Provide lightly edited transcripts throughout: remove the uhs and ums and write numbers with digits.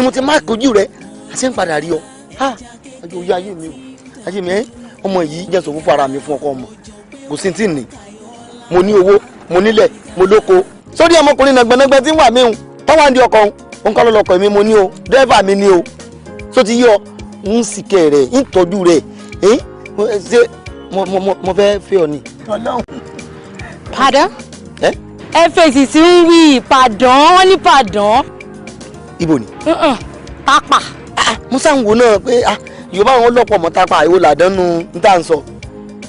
Ni mo ti má kojú rẹ àti ń padà rí ọ. Ha, ọjọ́ orí ayé mi o, ayé mi. Ẹ ọmọ yìí jẹ́ sọ fún ara mi fún ọkọ ọmọ kò sí tí ní. Mo ní owó, mo nílẹ̀, mo lóko. Sórí ọmọkùnrin nàgbẹ̀nàgbẹ̀ tí ń wà míhun tọ́wọ́ ń di ọkọ̀ òun kọ́ lọ́lọ́kọ̀ mi. Mo ní o, dírẹ́fà mi ní o. Tó ti yọ ń sìkẹ́ rẹ̀, ń tọ́jú rẹ̀. Ẹ́ ṣé mo fẹ́ fẹ́ ọ ni. Pardon? Ẹ? Ẹ fèsì sí ń wí pardon, wọ́n ní pardon. Ibo ni? Pápá. Ah, musa ń wo náà pé, ah, Yorùbá àwọn lọ́pọ̀ mọ́ tápà ìwò làdánù ń tà ń sọ.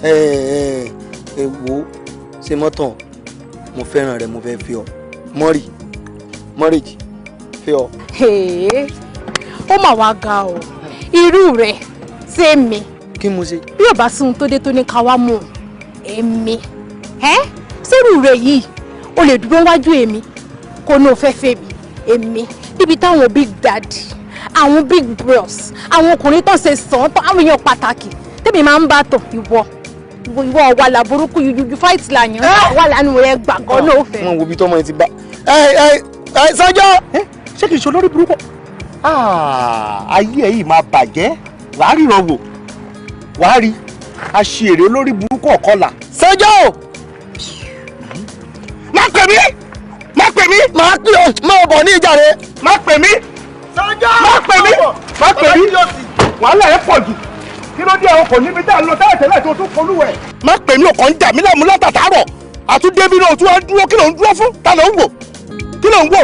Ẹ ẹ ẹ wo, ṣe mọ́tàn, mo fẹ́ràn rẹ, mo fẹ́ fi ọ mọ́rì mọ́rìjì fẹ́ ọ. Hey, ó mà wá ga o, irú rẹ̀ ṣé mi. Kí mo ṣe? Bí ò bá sí ohun tó dé tó ní ká wá mú èmi ẹ́ sírù rẹ̀ yìí, o lè dúró wájú èmi kó ní o fẹ́ fẹ́ mi. Èmi níbi táwọn big daddy, àwọn big bros, àwọn ọkùnrin tó ṣe sàn án, àwọn èèyàn pàtàkì tèmi máa ń bá tọ̀. Ìwọ ìwọ wà làbúrúkú yúyú fight làyàn wà lánàá rẹ gbàgbọ́ náà ó fẹ́. Wọn wo ibi tọmọ yẹn ti bá ẹ ẹ ẹ sọjọ. Ṣé kìí ṣe olórí burúkú? Ayé ẹ yìí máa bàjẹ́, wàá ríran wò, wàá rí aṣèrè olórí burúkú ọ̀kọlà. Sọjọ. Má pè mí, má pè mí. Máa pè ọ, máa bọ̀ ní ìjà rẹ. Má pè mí. Sọjọ. Má pè mí, má pè mí, wàhálà ẹ pọ̀ jù. Kí ló dé? Àwọn kò níbi tá a lọ tẹ́lẹ̀ tẹ́lẹ̀ tó tún polú ẹ̀. Má pè mí, ọkàn ń jà mí láàmú látàtàárọ̀. Àtúndébí náà tún wá dúró. Kí ló ń dúró fún? Ta ló ń wò? Kí ló ń wò?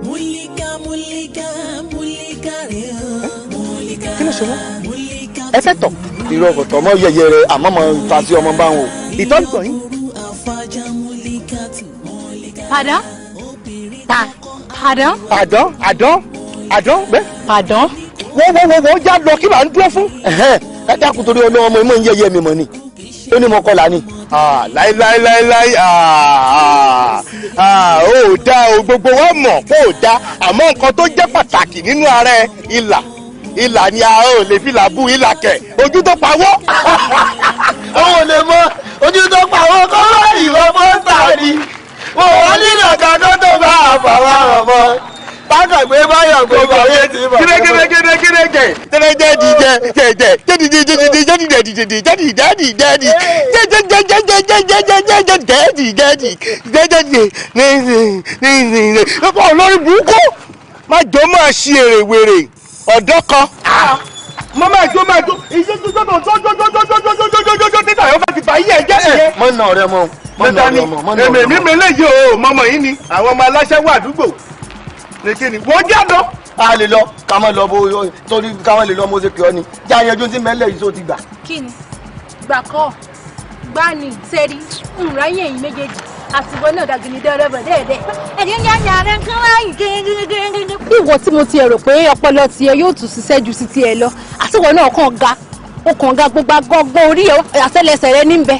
Múlíkà, múlíkà, múlíkà rẹ̀ o. Múlíkà. Kí ló ṣe wọ́n? Múlíkà. Ẹ fẹ́ tọ̀? Irọ́, ọ̀tọ̀ mọ́ yẹyẹ rẹ, àmọ́ mọ́ ta sí ọmọ báwọn o. Ìtọ́ ń gbọ̀n yín. Afájà múlíkà tù múlíkà. Pardon? Pardon? Àdán, àdán, àdán gbẹ. Pardon? Wọ́n wọ́n wọ́n wọ́n já lọ, kí là ń dúró fún? Ẹ̀hẹ́n, ẹ dákun, torí ọlọ́wọ́, ọmọ ìmọ̀ ń yẹyẹ mi mọ̀ ni, ó ní mo kọlà ni. Láíláíláíláí, ó dá o, gbogbo wa mọ̀ kó o dá, àmọ́ nǹkan tó jẹ́ pàtàkì nínú ara ẹ, ìlà ìlà ni. A ò lè fi là bú ìlà kẹ̀, ojú tó pawọ́. Òun ò lè mọ ojú tó pa àwọn kọ́lá ìwọ pọ́ńtà ni mo wọ́n nílò kankan tó bá àfàwọn ọmọ bákàgbé báyọ̀ gbogbo ayé ti bọ̀. Gẹ́gẹ́gẹ́gẹ́ gẹ́gẹ́ jẹ́jẹ́ jẹ́ jẹ́ jẹ́ jẹ́dìjẹ́ jẹ́dìjẹ́ jẹ́dìjẹ́ jẹ́dìjẹ́ jẹ́dì jẹ́jẹ́jẹ́jẹ́jẹ́jẹ́jẹ́jẹ́ jẹ́dì jẹ́dì jẹ́jẹ́jẹ́ ní olórí burúkú má jọ máa ṣe èrè wèrè ọ̀dọ́ kan mo máa jó, máa jó iye tó tó tó tó tó tó tó tó tó tó tó títà yóò fẹ́ ti fà yí ẹ̀ jẹ́ nìyẹn. Mọ nà ọ̀rẹ́ mọ, mọ nà ọ̀rẹ́ mọ, mọ nà èmi ọ̀rẹ́ mi mọ. Mi léyìí o, mọmọ yìí ni àwọn ọmọ aláṣẹ wà àdúgbò ní kíni wọ́n já lọ. A lè lọ, ká má lọ bó torí ká má lè lọ, mo ṣe pè ọ́ ni jẹ́ àyànjú tí mẹ́lẹ̀ yìí tó ti gbà. Kí ni gbà kọ́ gbá ni sẹ́rí nráyè yìí méjèèjì àtìwọ́ náà dàgìní dẹ́rẹ́bẹ̀ dẹ́ẹ̀dẹ́ ẹ̀jẹ̀ ń yára rẹ̀ ń kán láyìn gẹ́gẹ́gẹ́gẹ́. Bí ìwọ tí mo ti rò pé ọpọlọ tiẹ̀ yóò tún ṣiṣẹ́ ju sí tiẹ̀ lọ, àtiwọ́ náà kàn ga, ó kàn ga, gbogbo agbọ́gbọ́n orí àtẹ́lẹsẹ̀ rẹ níbẹ̀,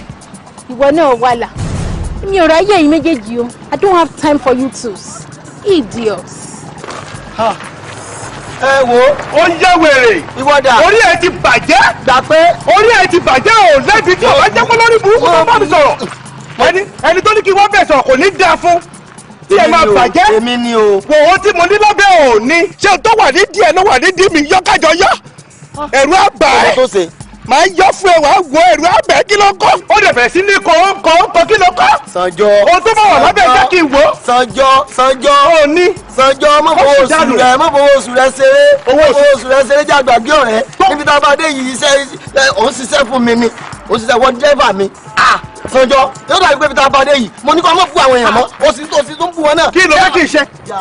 ìwọ náà wà là. Mi ò ráyè yìí méjèèjì o. I don't have time for you two idiots. Ẹ wo. Ó ń yá wèrè. Ìwọ dà? Orí ẹ ti bàjẹ́. Gbà pé Orí ẹ ti bàjẹ́ ò lẹ́bi tí ọ̀rọ̀ jẹ́ pé lórí burúkú tó bá mi sọ̀rọ̀, ẹni tó ní kí wọ́n bẹ̀ sọ̀rọ̀ kò ní dáa fún tí ẹ máa bàjẹ́. Èmi ni o. Wò ó, tí mo ní lábẹ́ ò ní ṣé tó wà ní díẹ̀ ló wà ní dí mi yọ́kájọ yọ́ ẹ̀rù àbà Ọmọ ẹ̀ tó ṣe. Máa yọ fún ẹ, wàá wo ẹ̀rù àbẹ̀. Kí ló kọ́? Ó dẹ̀ bẹ̀rẹ̀ sí ní kọ́ kọ́ kọ́. Kí ló kọ́? Sanjọ. Ohun tó bá wà lábẹ́, jẹ́ kí n wò ó. Sanjọ, Sanjọ. Ó ní. Sanjọ, má fowó oṣù dànù. rẹ, má fowó oṣù rẹ ṣeré. Owó má oṣù. fowó oṣù rẹ ṣeré, jẹ́ àgbàgbé ọ̀rẹ́ níbi tá a bá dé yìí. Iṣẹ́ ẹ, òun ṣiṣẹ́ fún mi ni, òun ṣiṣẹ́ wọ́n dírẹ́fà mi. Ah, Sanjọ, yóò dàbí pé ibi tá a bá dé yìí, mo ní kó má fún àwọn èèyàn mọ́, ó sì tó ń bú wọn náà. Kí ló fẹ́ kí n ṣe? Jà.